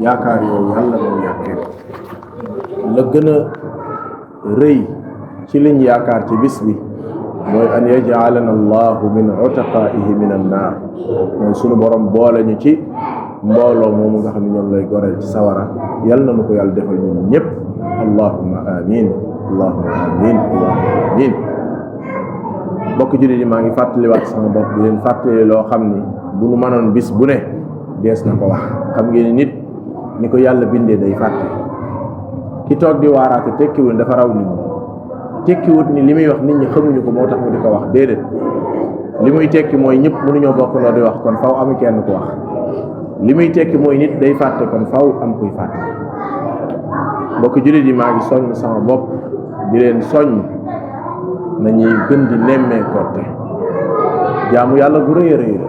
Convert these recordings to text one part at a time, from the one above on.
yaakaar yooyu yàlla moo yàkkee la gën a rëy ci liñ yaakaar ci bis bi mooy an yaj'alana allahu min utaqaihi min annaar mooy sunu borom boole ñu ci mbooloo moomu nga xam ne ñoom lay goreel ci sawara yal na nu ko yàlla defal ñun ñëpp allahumma amin allahumma amin allahumma amin bokk jullit yi maa ngi fàttaliwaat sama bopp di leen fàttali loo xam ni bu nu mënoon bis bu ne dees na ko wax. xam ngeen nit ni ko yàlla bindee day fàtte ki toog di waaraate tekkiwul dafa raw nit ñi tekkiwut ni li muy wax nit ñi xamuñu ko moo tax mu di ko wax déedéet li muy tekki mooy ñëpp mënuñoo bokkandoo di wax kon faw am kenn ko wax. li muy tekki mooy nit day fàtte kon faw am kuy fàtte. mbokk jullit yi maa ngi soññ sama bopp di leen soññ nañuy gën di nemmee korte jaamu yàlla gu rëy a rëy la.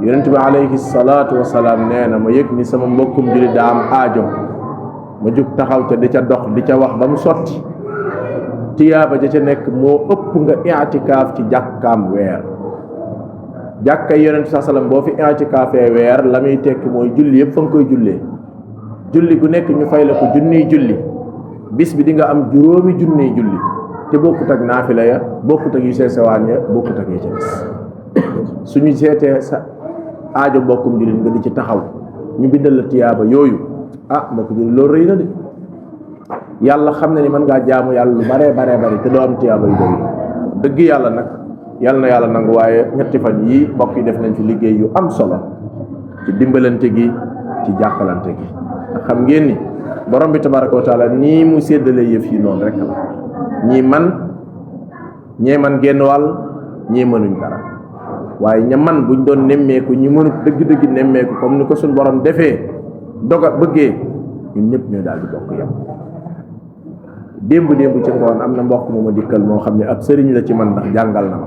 yonent bi alayhi salaatu wasalaam nee na ma yëg ni sama mbokkum jullit daa am aajo ma jug taxaw ca di ca dox di ca wax ba mu sotti tiyaaba ja ca nekk moo ëpp nga i'tikaaf ci jàkkaam weer. jàkkay yonent saa salaam boo fi i'tikaafee weer la muy tekki mooy julli yëpp fa nga koy jullee julli gu nekk ñu fay la ko junniy julli bis bi di nga am juróomi junniy julli te bokkut ak naafila ya bokkut ak yu seesewaan ya bokkut ak yi ca bis suñu seetee sa aajo mbokkum jullit nga di ci taxaw ñu bindal la tiyaaba yooyu mbokk jullit loolu rëy na de yàlla xam na ni mën ngaa jaamu yàlla lu baree bari te doo am tiyaaba yu doy dëgg yàlla nag yàlla na yàlla nangu waaye ñetti fan yii mbokk yi def nañ fi liggéey yu am solo ci dimbalante gi ci jàppalante gi xam ngeen ni borom bi tabaraka wa taala nii mu séddale yëf yi noonu rek la ñii ñee man genn wàll ñii mënuñ dara waaye ña man buñ doon nemmeeku ñi mënut dëgg-dëgg nemmeeku comme ni ko suñ borom defee doga bëggee ñun ñëpp ñoo daal di bokk yam démb ci ngoon am na mbokk mu ma dikkal moo xam ne ab sëriñ la ci man ndax jàngal na ma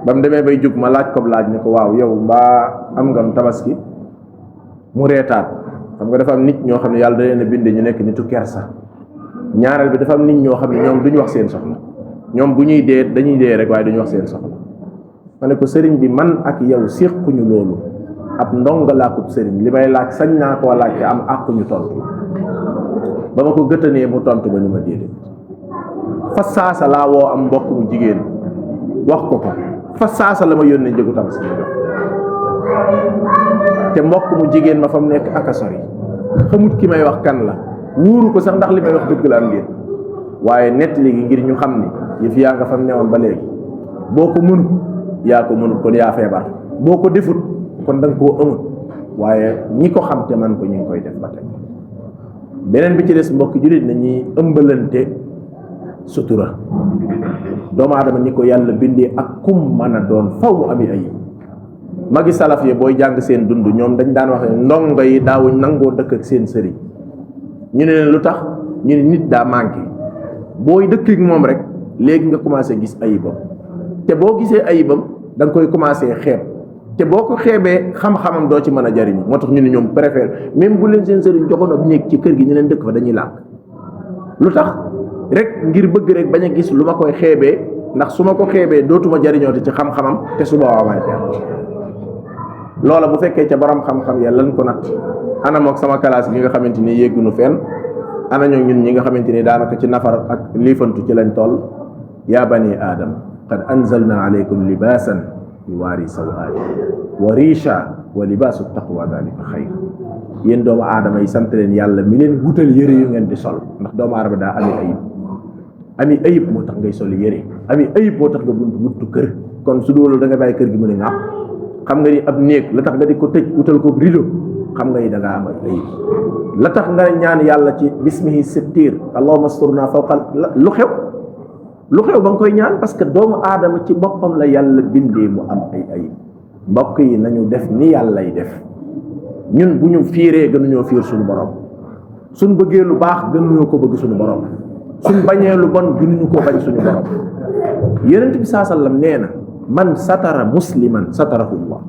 ba mu demee bay jug ma laaj ko laaj ne ko waaw yow mbaa am ngam tabaski mu reetaat xam nga dafa am nit ñoo xam ne yàlla da leen a binde ñu nekk nitu kersa ñaareel bi dafa am nit ñoo xam ne ñoom duñu wax seen soxla ñoom bu ñuy dee dañuy dee rek waaye duñu wax seen soxla ma ne ko sëriñ bi man ak yow séquñu loolu ab ndonga laakub sëriñ li may laaj sañ naa koo laaj te am àquñu tontu ba ma ko gëttanee mu tontu ba ni ma déedéet fa saasa laa woo am mbokk mu jigéen wax ko fa saasa la ma yónnee njëgu tam si ma jox te mbokk mu jigéen ma fa mu nekk ak a sori xamut ki may wax kan la wuuru ko sax ndax li may wax dëgg la am ngeen waaye nett léegi ngir ñu xam ni yëf yaa nga fa mu newoon ba léegi boo ko mënut yaa ko mënut kon yaa feebar boo ko defut kon da nga koo amut waaye ñi ko xam te man ko ñu ngi koy def ba tey beneen bi ci des mbokk jullit na ñuy ëmbalante sutura doomu aadama ni ko yàlla bindee ak kum mën a doon faw mu ami ayib magi salaf yi booy jàng seen dund ñoom dañ daan wax ne ndongo yi daawuñ nangoo dëkk ak seen sëriñ ñu ne leen lu tax ñu ne nit daa manqué booy dëkk ak moom rek léegi nga commencé gis ayibam te boo gisee ayibam da nga koy commencé xeeb te boo ko xeebee xam-xamam doo ci mën a jariñu moo tax ñu ne ñoom préfère même bu leen seen sëriñ joxoon ab néeg ci kër gi ñu leen dëkk fa dañuy lànk lu tax rek ngir bëgg rek bañ a gis lu ma koy xeebee ndax su ma ko xeebee dootuma jariñooti ci xam-xamam te su boobaa may perte loola bu fekkee ca borom xam-xam ya lan ko nat ana mook sama classe gi nga xamante ni yéggunu fenn ana ñoo ñun ñi nga xamante ni daanaka ci nafar ak liifantu ci lañ toll yaa bani aadam qad anzalna alaykum libaasan yuwaari sawaatikum wa riisha wa libaasu taqwa dalika xayr yéen doomu aadama yi sant leen yàlla mi leen wutal yëre yu ngeen di sol ndax doomu aadama daa ami ayib moo tax ngay sol yëre ami ayib moo tax nga wuttu kër kon su doolu da nga bàyyi kër gi mu ne ŋàpp xam nga ni ab néeg la tax nga di ko tëj wutal ko rideau xam nga ni da ngaa am ayib la tax nga ñaan yàlla ci bismihi sittir allahumma asturna fawqa lu xew ba nga koy ñaan parce que doomu aadama ci boppam la yàlla bindee mu am ay ayib mbokk yi nañu def ni yàllay def ñun bu ñu fiiree gënuñoo fiir suñu borom suñ bëggee lu baax gënuñoo ko bëgg suñu borom suñ bañee lu bon gënuñu koo bañ suñu borom yonent bi saa sallam nee na man satara musliman satarahullah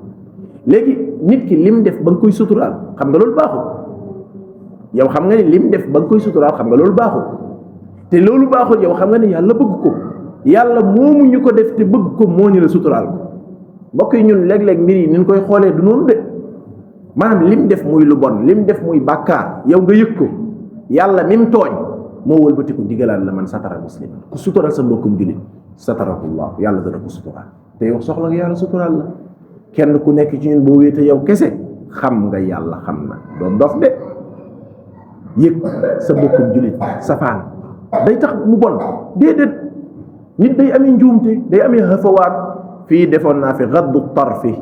léegi nit ki lim def ba nga koy suturaal xam nga loolu baaxul yow xam nga ni lim def ba nga koy suturaal xam nga loolu baaxul te loolu baaxul yow xam nga ni yàlla bëgg ko yàlla moomu ñu ko def te bëgg ko moo ñu la suturaal ko mbokk yi ñun léeg-léeg mbir yi ni ñu koy xoolee du noonu de maanaam lim def muy lu bon lim def muy bàkkaar yow nga yëg ko yàlla mim tooñ moo wëlbatiku digalaat la man satara muslim ku sutural sa mbokkum julit satarahullah yàlla dana ko sutural te yow soxla nga yàlla sutural la kenn ku nekk ci ñun boo wéete yow kese xam nga yàlla xam na doon dof de yëg sa mbokkum julit safaan day tax mu bon déedéet nit day amee njuumte day amee hafawaat fii defoon naa fi gaddu tarfi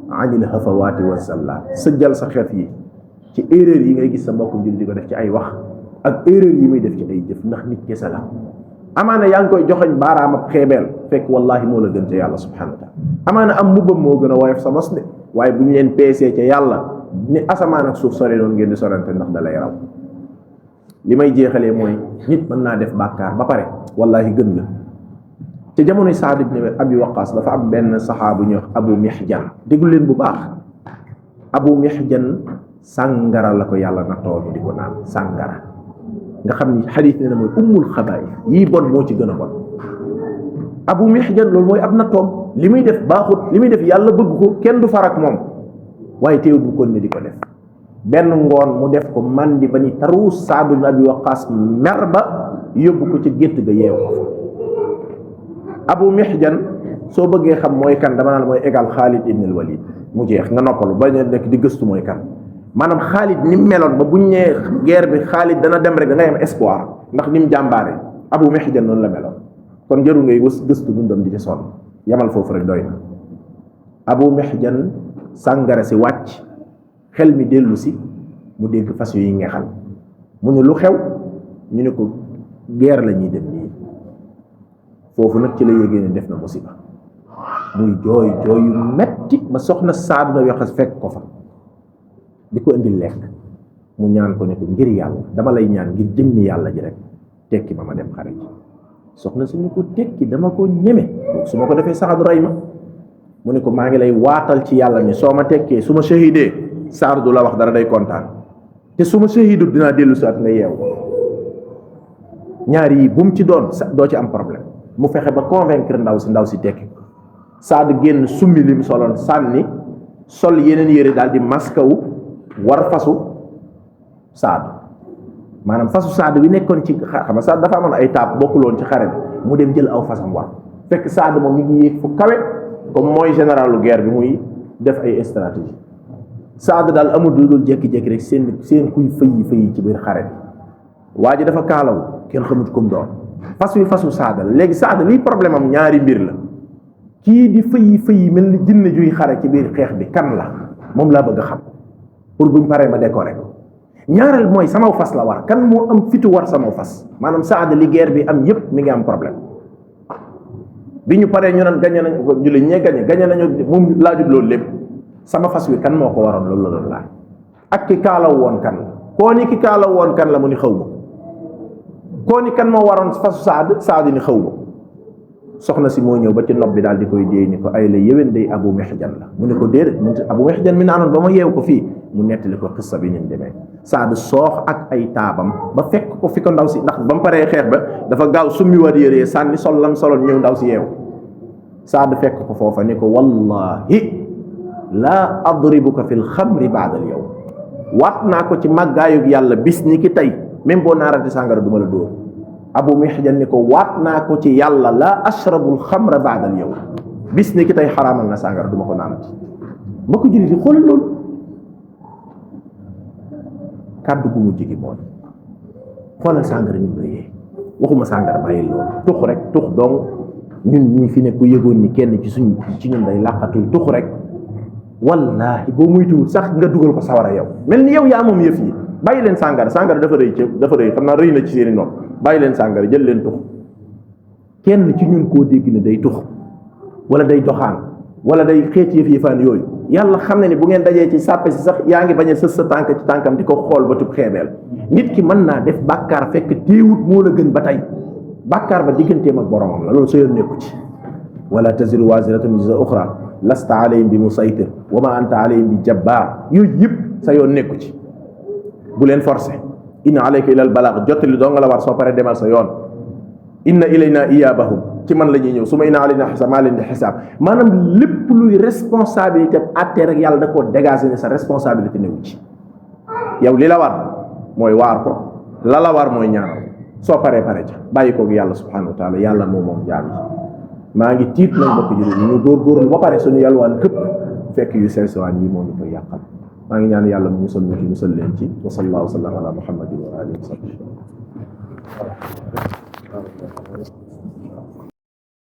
anil hafawaati wa sallaat sëjjal sa xef yi ci erreur yi ngay gis sa mbokkum julit di ko def ci ay wax ak erreur yi muy def ci ay jëf ndax nit kese la amaana yaa ngi koy joxoñ baaraam ak xeebeel fekk wallahi moo la gën ca yàlla subhanahu wa taala amaana am mbubbam moo gën a woyof sa mos de waaye bu ñu leen peesee ca yàlla ni asamaan ak suuf sore noonu ngeen di sorante ndax da lay raw li may jeexalee mooy nit mën naa def bàkkaar ba pare wallahi gën la te jamonoy Saad ibn Abi Waqqas dafa am benn saxaabu ñu wax Abu Mihjan déglu leen bu baax Abu Mihjan sàngara la ko yàlla na tool di ko naan sàngara nga xam ni xadiis ne na mooy ummul xabaa'is yii bon moo ci gën a bon Abu Mihjan loolu mooy ab nattoom li muy def baaxut li muy def yàlla bëgg ko kenn du farak moom waaye teewul bu kon ne di ko def benn ngoon mu def ko man di ba ni taruus Saad ibn Abi Waqqas mer ba yóbbu ko ci gétt ga yeew ko fa Abu Mihjan soo bëggee xam mooy kan dama naan mooy égal Xaalid ibn al-Walid mu jeex nga noppalu ba ñu nekk di gëstu mooy kan maanaam Xaalid ni mu meloon ba buñ ñee guerre bi Xaalid dana dem rek da ngay am espoir ndax ni mu jàmbaare Abu Mihjan noonu la meloon kon jarul ngay gëstu dundam di ci sonn yamal foofu rek doy na Abu Mihjan sàngara si wàcc xel mi dellu si mu dégg fas yi ngexal mu ne lu xew ñu ne ko guerre la ñuy dem nii foofu nag ci la yégée ne def na musiba muy jooy jooy yu metti ba soxna Saad na Waqqas fekk ko fa di ko indil lekk mu ñaan ko ne ko ngir yàlla dama lay ñaan ngir jëmmi yàlla ji rek tekki ma dem xare ji soxna su ñu ko tekki dama ko ñeme su ma ko defee Saad rey ma mu ne ko maa ngi lay waatal ci yàlla ni soo ma tekkee su ma shahidee Saad du la wax dara day kontaan te su ma shahidu dinaa dellu si at nga yeew ñaar yi bu mu ci doon doo ci am problème mu fexe ba convaincre ndaw si tekki ko Saad génn summi lim soloon sànni sol yeneen yére daal di maskawu war fasu Saad maanaam fasu Saad bi nekkoon ci xam nga Saad dafa amoon ay taab bokkuloon ci xare bi mu dem jël aw fasam war fekk Saad moom mi ngi yéeg fu kawe comme mooy généralu guerre bi muy def ay stratégie Saad daal amul lu dul jékki-jékki rek seen kuy fëyi ci biir xare bi waa ji dafa kaalaw kenn xamut kum doon fas wi fasu Saad léegi Saad liy problème am ñaari mbir la kii di fëyi mel ni jinne juy xare ci biir xeex bi kan la moom laa bëgg a xam pour buñ paree ma décorer ko ñaareel mooy samaw fas la war kan moo am fitu war samaw fas maanaam Saad li guerre bi am yépp mi ngi am problème bi ñu paree ñu naan gañe nañ ñu la ñee gañe nañu moom laajut loolu lépp sama fas wi kan moo ko waroon loolu la doon laaj ak ki kaalaw woon kan la koo ni ki kaalaw woon kan la mu ni xaw ma koo ni kan moo waroon fasu Saad ni xaw ma soxna si moo ñëw ba ci nopp bi daal di koy déey ni ko ay la yéwén day Abu Mihjan la mu ne ko déedéet mu Abu Mihjan mi naanoon ba ma yeew ko fii mu nettali ko xissa bi ni mu demee Saad soox ak ay taabam ba fekk ko fi ko ndaw si ndax ba mu paree xeex ba dafa gaaw summi waat yére sànni sol lam soloon ñëw ndaw si yeew Saad fekk ko foofa ni ko wallahi laa adribuka fil xamri ba'da al yawm waat naa ko ci màggaayug yàlla bis ni ki tey même boo naarati sàngara du ma la dóor Abu Mihjan ni ko waat naa ko ci yàlla laa ashrabul xamra ba'da al yawm bis ni ki tey xaraamal na sàngara du ma ko naanati ba ko jullit yi xoolal loolu kàddu gu mujj gi mooy xoolal sàngara ni mu rëyee waxuma sàngara bàyyi loolu tux rek tux donc ñun ñii fi ne ku yëgoon ni kenn ci ñun day làqatul tux rek wallahi boo muytuwul sax nga dugal ko sawara yow mel ni yow yaa moom yëf yi bàyyi leen sàngara dafa rëy xam naa rëy na ci seeni noonu bàyyi leen sàngara jël leen tux kenn ci ñun koo dégg ne day tux wala day doxaan wala day xeeti yëfaan yooyu yàlla xam ne ni bu ngeen dajee ci sàppe si sax yaa ngi bañ a sës sa tànk ci tànkam di ko xool ba tub xeebeel nit ki mën naa def bàkkaar fekk téewut moo la gën ba tey bàkkaar ba digganteem ak boromam la loolu sa yoon nekku ci wala taziru waziratun wizra uxra lasta alayhim bi musaytir wa ma anta alayhim bi jabbaar yooyu yëpp sa yoon nekku ci bu leen forcé inna alayka ilal balagh jottali doo nga la war soo paree demal sa yoon inna ilayna iyaabahum ci man la ñuy ñëw su ma inna alayna xisaab maa leen di xisaab maanaam lépp luy responsabilité àtte rek yàlla da koo dégager ne sa responsabilité newu ci yow li la war mooy waar ko la la war mooy ñaanal soo paree pare ca bàyyi koog yàlla subhanahu wa taala yàlla moom jaam yi maa ngi tiit nag mbokk jullit ñu góorgóorlu ba pare suñu yalwaan këpp fekk yu sew sewaan yi moo ñu koy yàqal maa ngi ñaan yàlla mu musal ñu ci musal leen ci wa sallallahu wa sallam ala muhammadin wa alihi wa sahbihi